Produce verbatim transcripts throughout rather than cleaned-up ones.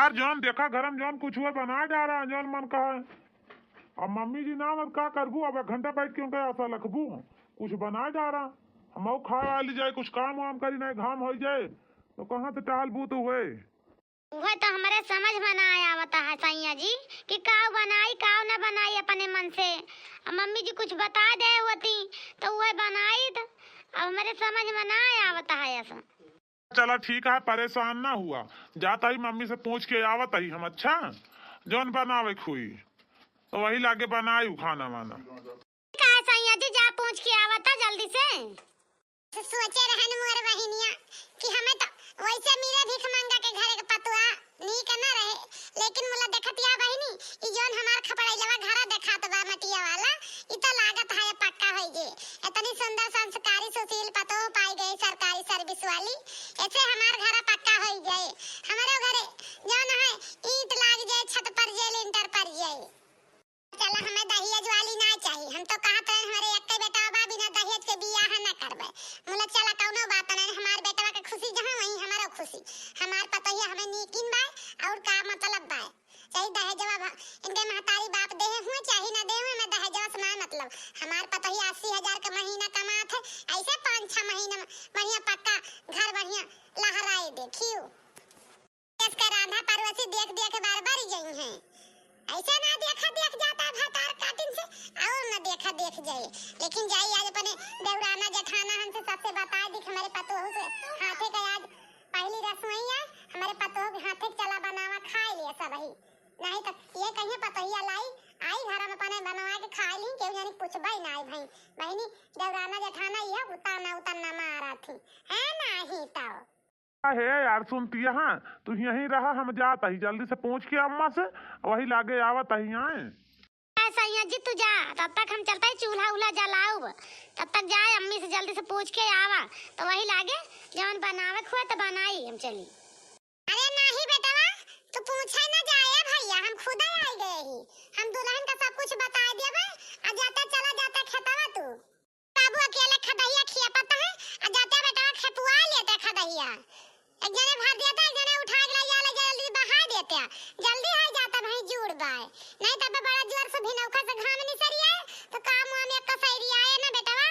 यार, जौन देखा घर में जौन कुछ हुआ, बनाए डारा, जौन मन कहा। अब मम्मी जी ना, अब का करबू? अब एक घंटा बैठ के उनका आशा रखबू? कुछ बनाए डारा, हम खा आ ली जाए, कुछ काम वाम करी, नहीं घाम हो जाए, तो कहाँ से टहलबू तो हुए? वह तो हमरे समझ में ना आवता है सैया जी कि काव बनाई, काव न बनाई अपने मन से। अब मम्मी जी कुछ बता दे होती तो वह बनाई, तो अब हमरे समझ में ना आवता है ऐसा। चला ठीक है, परेशान ना हुआ, जात ही मम्मी से पूछ के आवत ही हम। अच्छा, जौन बनावे के हुई तो वही लागे बनाई उ खाना वाना। का सैया जी, जा पूछ के आवता जल्दी से। सोचे रहन मोर बहिनिया कि हमें तो वैसे मिले भीख मंगा के घरे के पतुआ नीक न रहे, लेकिन मुला देखतिया बहिनी, ई जौन हमार खपड़ैलवा घरा देखात बा मटिया वाला, ई तो लागत है पक्का होई गए। इतनी सुंदर संस्कारी सुशील पतोह पाई गई सरकारी सर्विस वाली, ऐसे हमार घरा पक्का होई गए। हमरो घरे जौन है ईंट लाग जाए, छत पर जाए, लिंटर पर जाए। चला, हमें दहेज वाली ना चाही। हम तो कहत रहे, हमारे एक्के बेटा बा, बिना दहेज के बियाह ना करबे। मुला चला, कौनो बात नहीं, हमार बेटवा के खुशी जहाँ, वहीं हमारो खुशी। हमार पतोहिया हमें नीकिन बा, और का मतलब बा? चाहे दहेजवा भा-, इनके महतारी बाप देहे हुए, चाहे ना देहे हुए, हमें दहेजवा से ना मतलब। हमार पतोहिया अस्सी हजार के महीना कमात है, ऐसे पाँच छह महीना में बढ़िया पक्का घर बढ़िया लहराए देखियो। देश के रांधा पड़ोसी देख देख बार बार गई हैं। ऐसे ना देखा देख जाता है भतार काटिन से, और ना देखा देख जाए। लेकिन जाई आज अपने देवराना जेठाना हमसे सबसे बताए दी कि हमारे पतोह से हाथे का आज पहली रसोई है, हमारे पतोह के हाथे के चला बनावा खाए लिए सब ही। नहीं तो ये कहिए पतोहिया लाई, आई घर में अपने बनवा के खाए ली, केहू जानी पूछबे ना आई भाई। बहिनी, देवराना जेठाना यह उताना उताना मारा थी, है ना ही तो। हे यार, सुनती है, तू यहीं रहा, हम जात ही, जल्दी से पूछ के अम्मा से, वही लागे आवत ही आए। ए सैया जी, तू जा, तब तक हम चलते ही चूल्हा उल्हा जलाउब, तब तक जाए अम्मी से जल्दी से पूछ के आवा, तो वही लागे जौन बनावे के हुए तो बनाई हम चली। अरे नाही बेटवा, तू पूछे न जाए भैया, हम खुदे आई गए ही, हम दुल्हन का सब कुछ बताए देबे, आ जाते चला जाते खेतवा तू। बाबू अकेले खदहिया खियापत है, आ जाते बेटा खेपुआ लेते खदहिया। एक जने भर देता, एक जने उठा के ले जा, ले जा, जल्दी बहा देते। जल्दी हो जाता भाई, जुड़ बाय। नहीं तब बड़ा जोर से भिनौखा से घाम निसरी आए, तो काम वाम एक कसैरी आए ना बेटवा।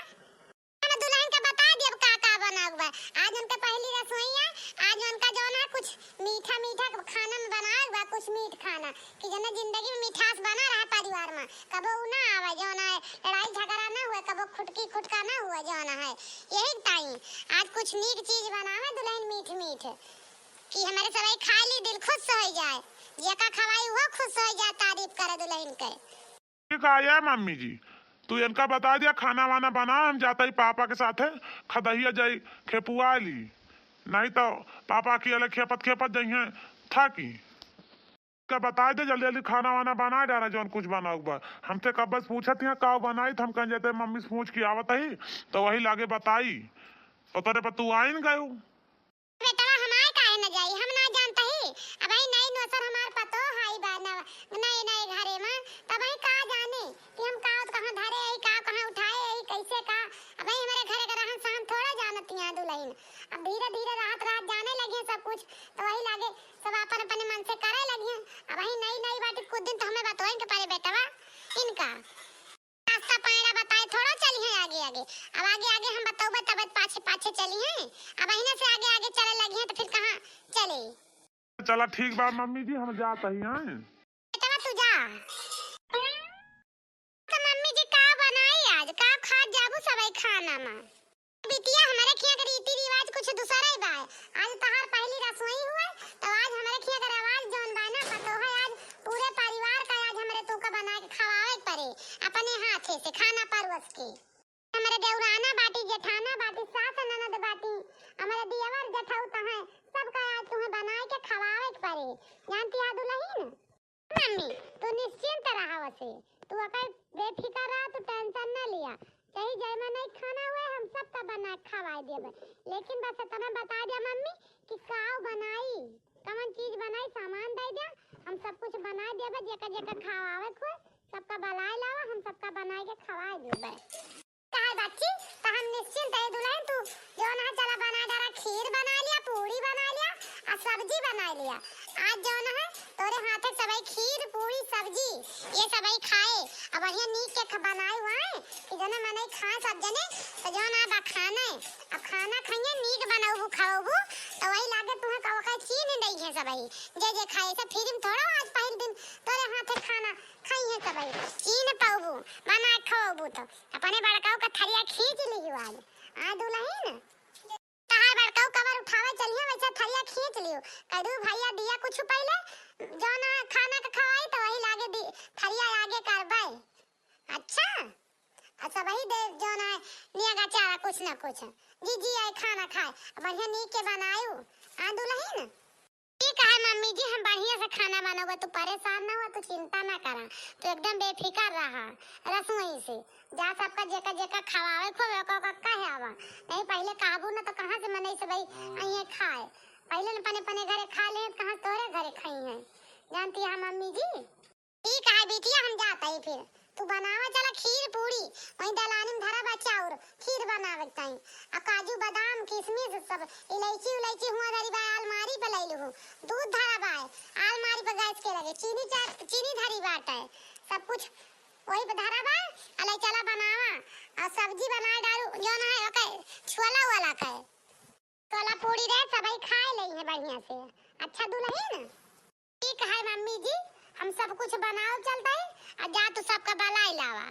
हम दुल्हन के बता दियब का का बनाउब बा। आज उनके पहली रसोई है, आज उनका जौन है कुछ मीठा मीठा खाना में बनाउब बा, कुछ मीठ खाना। कि जने जिंदगी में मिठास बना रहा परिवार में, कबो उ ना आवे, जौन है लड़ाई झगड़ा ना हुए, कबो खुटकी खुटका ना हुए, जौन है यही ताई आज कुछ नीक चीज बनावे दुल्हन मीठ मीठ, कि हमारे सबाई खा ली, दिल खुश हो जाए, जेका खवाई वो खुश हो जाए, तारीफ करे दुल्हन के। ठीक है, ये मम्मी जी, तू इनका बता दिया, खाना वाना बना, हम जाता ही पापा के साथ है, खदहिया जाई खेपुआ ली, नहीं तो पापा की अलग खेपत खेपत जइहें थाकी। का बताए दे, जल्दी जल्दी खाना वाना बनाए डारा, जौन कुछ बनाउब बा। हमसे कब बस पूछत हिया का बनाई, तो हम कहीं जाते मम्मी से पूछ के आवत ही, तो वही लागे बताई। तो तेरे पर तू आइन गयो। बेटवा हमार काहे न जाई, हम ना जानत ही। अब ही नई नोसर हमार पतोह आई बा न-, नए नए घरे में, तब ही का जाने कि हम का कहाँ धरे आई, का कहाँ उठाए आई, कैसे का। अब ही हमारे घरे के रहन सहन थोड़ा जानत हिया दुल्हन। अब धीरे धीरे रहत रहत जाने लगी सब कुछ, तो वही लागे सब अपन अपने मन से करे लगिहैं। अब ही नई नई बाटी, कुछ दिन तो हमें बतवाइन के पड़े बेटवा इनका। रास्ता पैरा बताए थोड़ा चलिहैं आगे आगे। अब आगे आगे हम बतौबे तब पाछे पाछे चलिहैं। अब अहिने से आगे आगे चले लगिहैं तो फिर कहाँ चले? चला ठीक बा मम्मी जी, हम जात ही हैं। बेटवा तू जा। तो मम्मी जी का बनाई आज, का खा जाबू सबई खाना में? बिटिया, हमरे खिया के रीति रिवाज कुछ दूसरा ही बा। आज तहार पहली रसोई हुए, तो आज हमरे खिया के रिवाज जौन बा ना, पतोह है, आज पूरे परिवार का आज हमरे तू का बना के खवावे के पड़े, अपने हाथे से खाना परोस के। हमरे देवराना बाटी, जेठाना बाटी, सास ननद बाटी, हमरे दियवर जेठऊ तहें, सबका आज तुम्हें बनाए के खवावे के पड़े। जानती है दुल्हन? मम्मी, तू निश्चिंत रहा वसे, तू अकल बेफिकर रहा, तू tension ना लिया। चाहे जय में नहीं खाना हुए, हम सबका बना के खवाए देबे। लेकिन बस इतना बता दिया मम्मी कि काव बनाई, कवन चीज बनाई, सामान दे दिया, हम सब कुछ बनाए देबे। जेका जेका खवावे को सबका बुलाए लावा, हम सबका बनाए के खवाए देबे। कहा बच्ची, तो हम निश्चिंत है दुल्हन, तू जौन है चला बना डारा, खीर बना लिया, पूरी बना लिया, आ सब्जी बना लिया। आज जौन है तोरे हाथे सबही खीर, पूरी, सब्जी, ये सबही खाए, अब बढ़िया नीक के ख-, बनाए हुआ है कि जने मनई खाए सब जने, तो जौन है बखाने, अब खाना खाइए, नीक बनौबू, खौबू, तो वही लागे तुहें कहो कहे चीन्ह नहीं है सबही, जे जे खाए, सब फिर थोड़ा आज पहिल दिन तोरे हाथे खाना खाई है सबही, चीन्ह पौबू, बना खौबू तो। अपने बड़काऊ का थरिया खींच लियो आज। आ दुल्हन, तहार बड़काऊ कबर उठावे चलिए, वैसे थरिया खींच लियो। कह दू भैया दिया कुछ पहले, जौन खाना के खवाई तो वही लागे दी-, थरिया आगे करबे। अच्छा? अच्छा वही दे जौन है, निया का चारा कुछ ना कुछ। जी, जी आए खाना खाए, बढ़िया नीक के बनायू। आ दुल्हन? ठीक है मम्मी जी, हम बढ़िया से खाना बनावा, तू परेशान ना हुआ, तू चिंता ना करा, तू एकदम बेफिकर रहा। रसोई से जा, सबका जेका जेका खवावे खोवे, ओका ओका कहे आवा। नहीं पहले कहबू ना तो कहाँ से मनई सबही आइए खाए। पहले न पने पने घरे खा ले, कहाँ से तोहरे घरे खाई हैं, जानती है मम्मी जी। ठीक है बिटिया, हम जात हई फिर। तू बनावा चला खीर पूरी, वहीं दलानी में धरा बा चाउर, खीर बनावे के ताई। आ काजू, बादाम, किशमिश, सब इलायची उलायची हुआ धरी बा, अलमारी पे लई लूहू। दूध धरा बा, अलमारी पे गैस के लगे, चीनी चा-, चीनी धरी बाटे, सब कुछ वही पे धरा बा। आ ले चला बनावा, आ सब्जी बनाए डारू, जौन है ओके छोला वाला के। छोला पूरी रे, सबही खाए लई है बढ़िया से। अच्छा दुल्हन? ठीक है मम्मी जी, हम सब कुछ बनाओ चलता है, और जा तू सबका बलाई लावा।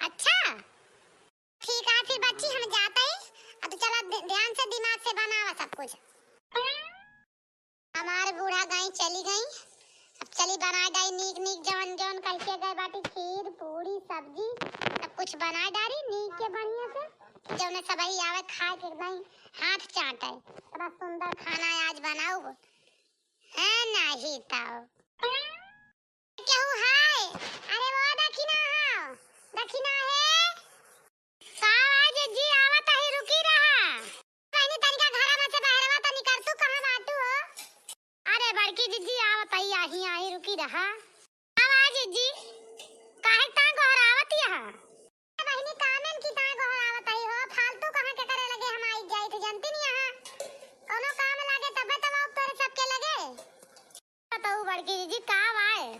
अच्छा ठीक है फिर बच्ची, हम जाता है, और तू चला ध-, ध्यान से दिमाग से बनावा सब कुछ। हमार बूढ़ा गई चली गई, अब चली बनाए डारी नीक नीक जवन जवन कह के गए बाटी, खीर पूरी सब्जी सब कुछ बनाए डारी नीक के बढ़िया से, जौने सबही आवे खाए के एकदम हाथ चाटे। बड़ा सुंदर खाना आज बनाऊ। हाँ, नाही तो। केहू है? अरे वो दखिना है, दखिना है। का आवाज जी आवत है, रुकी रहा। कहनी तनिका घरा में से बहरवा तनी कर तू, कहाँ बाटू हो? अरे बड़की जिज्जी आवत है, आही, आही, रुकी रहा। आवाज जी, काहे ता गोहरावत यहाँ? बहिनी, कामेन की ता गोहरावत आई हो, फालतू कहाँ के करे लगे हम आई जाइत, जनती नहीं यहाँ। कौनो काम लागे तबे तो आउब तोरे सबके लगे। बताऊ बड़की जीजी, का बाय?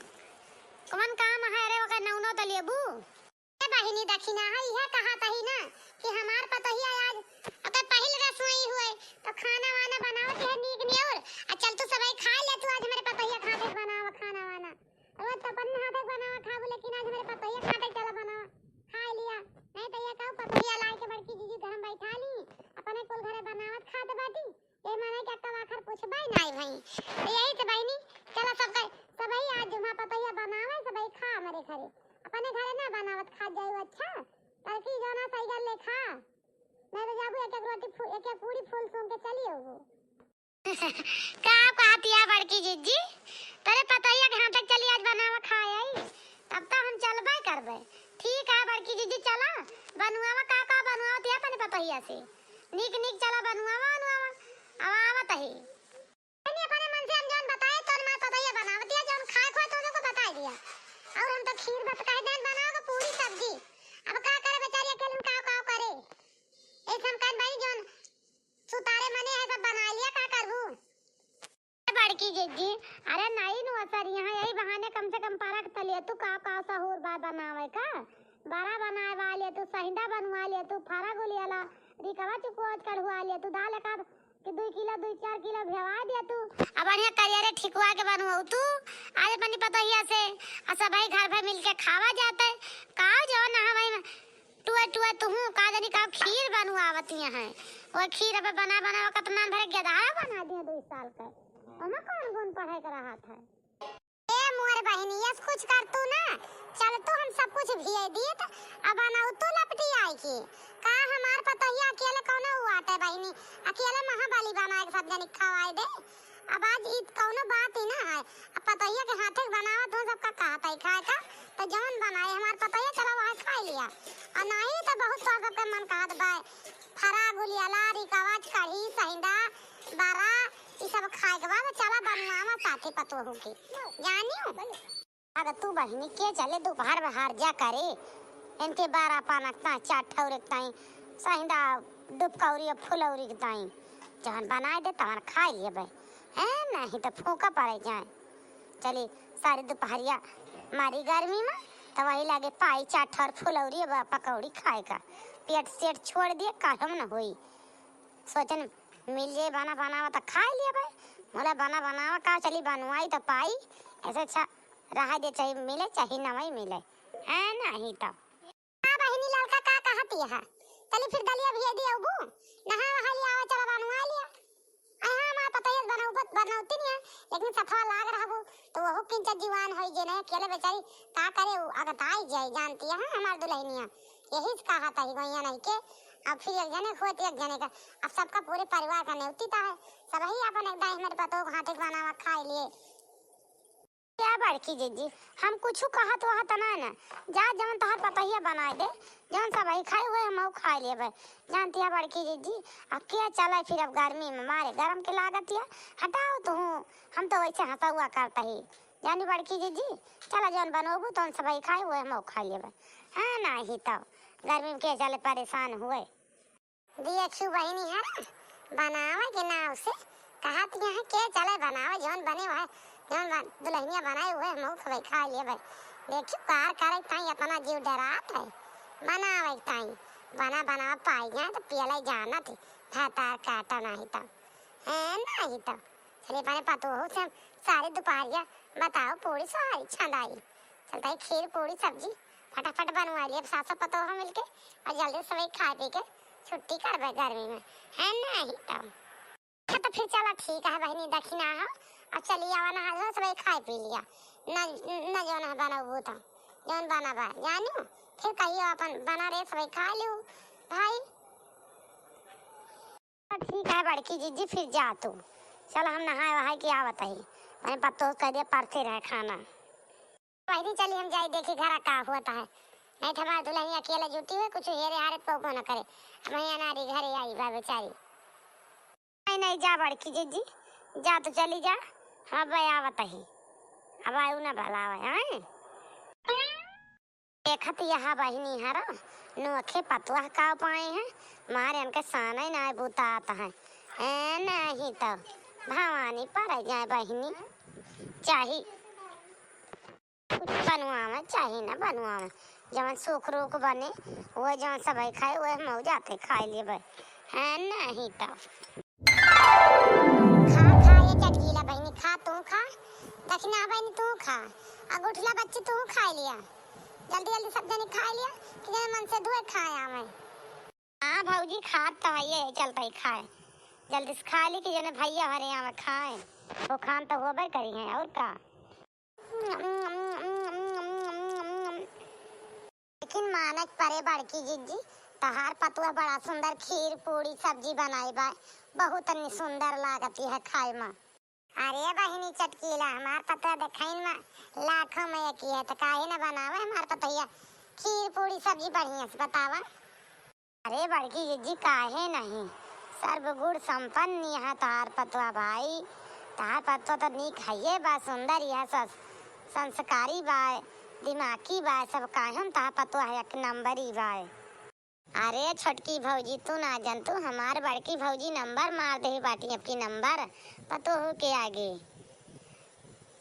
कौन काम है रे, ओकर नौनो तो लेबू? ए बहिनी, दखिना है, इहे कहा तही ना कि हमार पतोहिया आज ओकर पहिल रसोई हुए, तो खाना वाना बनावत है नीक नियर। आ चल तू सबही खा ले, तू आज हमरे पतोहिया खातिर बनावा खाना वाना। रोज तो अपन हाथे बनावा खाबू, लेकिन आज हमरे पतोहिया खातिर चला बनावा, खा लिया। नहीं तो ये कहू पतोहिया लाई के बड़की जीजी घर में बैठा ली, अपने कुल घरे बनावत खात बाटी। ये माने कि अक्का आखर पूछबे नाई भई। तो यही से बहिनी, चला सबका, सबही आज जुम्हा पतोहिया बनावे, सबही खा हमरे घरे। अपने घरे ना बनावत खा जाऊ, अच्छा? तड़की जौना सही कर ले खा। नहीं तो जाबू एक एक रोटी फू-, एक एक पूरी फूल सूंघ के चली अउबू। का कहतिया बड़की जिज्जी? तोरे पतोहिया के हाथे चली आज बनावा खाए आई। तब तो हम चलबे करबे। ठीक है बड़की जिज्जी, चला बनुआवा, का का बनुआवत है अपने पतोहिया से। नीक नीक चला बनुआवा, बनुआवा। अब आवत ही। अपने, अपने मन से हम जौन बताए, तौन मार पतोहिया बनावत है, जौन खाए खोए, तौन को बताए दिया। और हम तो खीर भात कह देन बनाओ, पूरी सब्जी। अब का करे बेचारी अकेले में, का, का करे? ऐसे हम कहन भाई, जौन सुतारे मने है, सब बना लिया, का करबू? ए बड़की जिज्जी, अरे नहीं नु असर, यहाँ यही बहाने कम से कम परख त ले तू, का, का सहूर बा बनावे का? बरा बनाए वाले तू, सहिंदा बनवा ले तू, फरा गुलियाला, रिकवा चुकोच कढ़ुआ ले तू, दाल एक आध कि दुई किलो, दुई चार किलो भेवा दिया तू। अब बढ़िया करिया रे ठिकुआ के बनवाऊ तू। आज अपनी पतोहिया से, आ सबही घर भर मिलके खावा जाते। का जो ना हमारी टुआ टुआ तुहू, का जानी का खीर बनवावतिया हैं। वो खीर अब बना बना कतना भरे गदहा बना दिया दो साल का। ओमा कौन गुण पढ़े के रहा था? ए मोर बहिनी, यस कुछ कर तू ना, चल तू हम सब कुछ भिये दीत, अब बनाऊ तू लपटी आई की। का हमार पतोहिया अकेले कौनो हुआत है बहिनी, अकेले महाबली बनाए के सब जनी खवाए दे। अब आज ई कौनो बात ही ना है, अब पतोहिया के हाथे के बनावत हो सबका कहत है खाए का, तो जौन बनाए हमार पतोहिया चला वहाँ खा लिया, और नहीं तो बहुत तो सबके मन कहत बा, फरा गुलियाला, रिकवा कढ़ी, सहिंदा, बरा, ई सब खाए के बाद चला बनवावा साथे पतोहू के। जानियो? अगर तू बहिनी के चले दोपहर में हार जा करे, इनके बारह पानक ताई, चार ठौरे के ताई, सहिंदा डुबकौरी और फुलौरी के ताई, जवन बनाए दे तवन खाई लेबे। हैं, नहीं तो फूका पड़े जाए। चली, सारी दुपहरिया मारी गर्मी में, तो वही लागे पाई चार ठौर फुलौरी और पकौड़ी खाए का। पेट सेट छोड़ दिए, काहे में न होई। सोचन मिल जाए बना बनावा तो खाई लेबे। बोला बना बनावा का, चली बनवाई तो पाई। ऐसे अच्छा रहा दे, चाहे मिले चाहे नवई मिले। हैं, नहीं तो। हाँ बहिनी, लड़का का कहत यह? चली फिर दलिया भी दे अबू। नहा वहा लिया, आवा चला बनवा लिया। अहाँ हमार पतोहिया बनौबत बनौती नहीं है, लेकिन सफवा लाग रहबू तो वहू किंचा जीवान होई जे नहीं, अकेले बेचारी का करे, उ अगताई जाए, जानती है हमार दुल्हनिया। यही से कहत ही गोइया नहीं के। अब फिर एक जने खोत एक जने का, अब सबका पूरे परिवार का नेवती ता है, सबही अपन एक दाई हमारे पतोह के हाथे के बनावा खाए लिए। क्या बड़की जिज्जी, हम कुछ कहत वहत ना न, जा जवन तोहार पतोहिया बनाए दे, जवन सबही खाए हुए हम खाए लेबे। जानती है बड़की जिज्जी, अब क्या चले फिर, अब गर्मी में मारे गरम के लागत है, हटाओ तू, हम तो वैसे हंसौआ करता ही। जानी बड़की जिज्जी, चला जवन बनोबू तवन सबही खाए हुए हम खाए लेबे। हाँ, नहीं तो गर्मी में के चले परेशान हुए। देखियो बहिनी है ना, बनावे के नाव से कहत यहाँ के चले बनावे, जौन बने हुए, जौन बन-, दुल्हनिया बनाए हुए हम सब खा लेबे। देखियो कार करे ताई इतना जीव डरात है, बनावे ताई बना बनावे पाई जाए तो पियले जानत है, भातार काटा नहीं तो, है नहीं तो। चले अपने पतोहू से हम सारी दुपहरिया बताओ पूरी सोहारी छंदाई। चलता है खीर पूरी सब्जी फटाफट बनवा लिए अब सासो पतोह मिलके और जल्दी से वही खा पी के छुट्टी करबे गर्मी में, है नहीं तो। अच्छा तो फिर चला ठीक है बहिनी, दखिना हो, अब चली आवा नहा धो सब खाए पी लिया, न, न जौन है बनबू तो जौन बनबा जानू, फिर कहियो अपन बना रहे सब खा लू भाई। ठीक है बड़की जिज्जी, फिर जा तू। चल हम नहाए वहाए के आवत ही। मैंने पत्तो कह दिया परते रहे खाना। वही चली हम जाई देखी घर का होता है। नहीं तो हमारे दुल्हनिया अकेले जुटी हुई, कुछ हेरे हारे तो न करे। अब यहाँ नारी घरे आई बा बेचारी। नहीं, नहीं, जा बड़की जिज्जी, जा तो चली जा। हम अब आवत ही। अब आऊ ना भला आवे, हैं? देखत यहा बहिनी हरो, नोखे पतुआ का पाए हैं, मारे इनके साने नाय बुतात हैं। ए, नहीं तो भवानी पर जाए बहिनी, चाही कुछ बनवावे, चाही ना बनवावे, जवन सुख रूख बने, वो जवन सबही खाए, वो हम जाते खाए लेबे। हैं, नहीं तो। खा, खा, ये चटकीला बहिनी, खा, तू खा। दखिना बहिनी, तू खा। आ गुठला बच्ची, तू खा लिया। जल्दी, जल्दी सब जनी खा लिया, कि जने मन से धोए खाए आवे। हाँ भौजी, खात तो है, ये चलता ही खाए। जल्दी से खा ली, कि जने भैया हरे आवे खाए। वो खान तो होबे करी हैं, और का। लेकिन मानक परे बड़की जिज्जी, तहार पतुआ बड़ा सुंदर खीर, पूड़ी, सब्जी बनाई बा, बहुत अन्नी सुंदर लागत है खाए में। अरे बहिनी चटकीला, हमार पतुआ देखाइन में लाखों में एक ही है, तो काहे न बनावे हमार पतोहिया खीर, पूड़ी, सब्जी बढ़िया से बतावा। अरे बड़की जिज्जी, काहे नहीं, सर्वगुण संपन्न यहाँ तहार पतुआ भाई। तहार पतुआ तो नीक हइये बा, सुंदर यह सस-, संस्कारी बा, दिमागी बा, सब काहे हम तहार पतुआ है एक नंबर ही बा। अरे छोटकी भौजी, तू ना जानतू, हमार बड़की भौजी नंबर मार देही बाटी, अबकी नंबर पतोहू के आगे।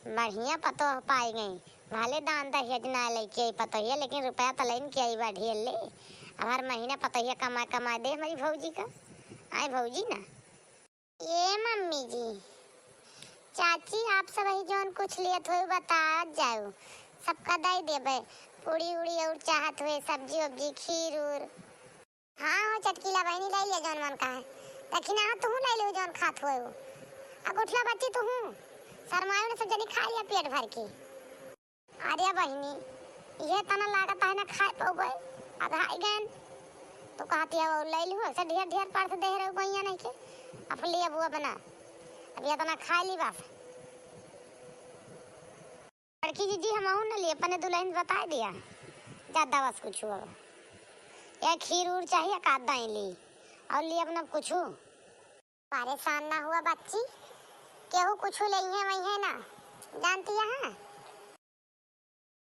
बढ़िया पतोह पाई गई, भले दान दहेज ना लेके आई पतोहिया, लेकिन रुपया तो लेन के आई बा ढेर ले। अब हर महीना पतोहिया कमा कमा दे हमारी भौजी का। आए भौजी ना। ये मम्मी जी, चाची, आप सब ही जौन कुछ लेत हुए बता जाऊ, सबका दे देबे। पूड़ी उड़ी और चाहत हुए, सब्जी उब्जी, खीर उर। हाँ हो चटकीला बहिनी, ले लिया जौन मन का है। दखिना हो तुहू ले लियो जौन खात हुए हो। आ गुठला बच्ची तुहू, शर्मायो ने सब जनी खा लिया पेट भर के। अरे बहिनी, ये तना लागत है ना खाए पौबे, आधा ही गन। तो कहती है वो ले लियो, ऐसे ढेर ढेर पार से दे रहे गोइया नहीं के। अब ले अब वो बना, अब ये तना खा ली बस। बड़की जिज्जी, हमहू न ली, अपने दुल्हन बताए दिया, ज्यादा बस कुछ हो। या खीर उर चाहिए का दाई ली, और ली अपना कुछ। परेशान ना हुआ बच्ची, केहू कुछ ले है वही है ना, जानती है।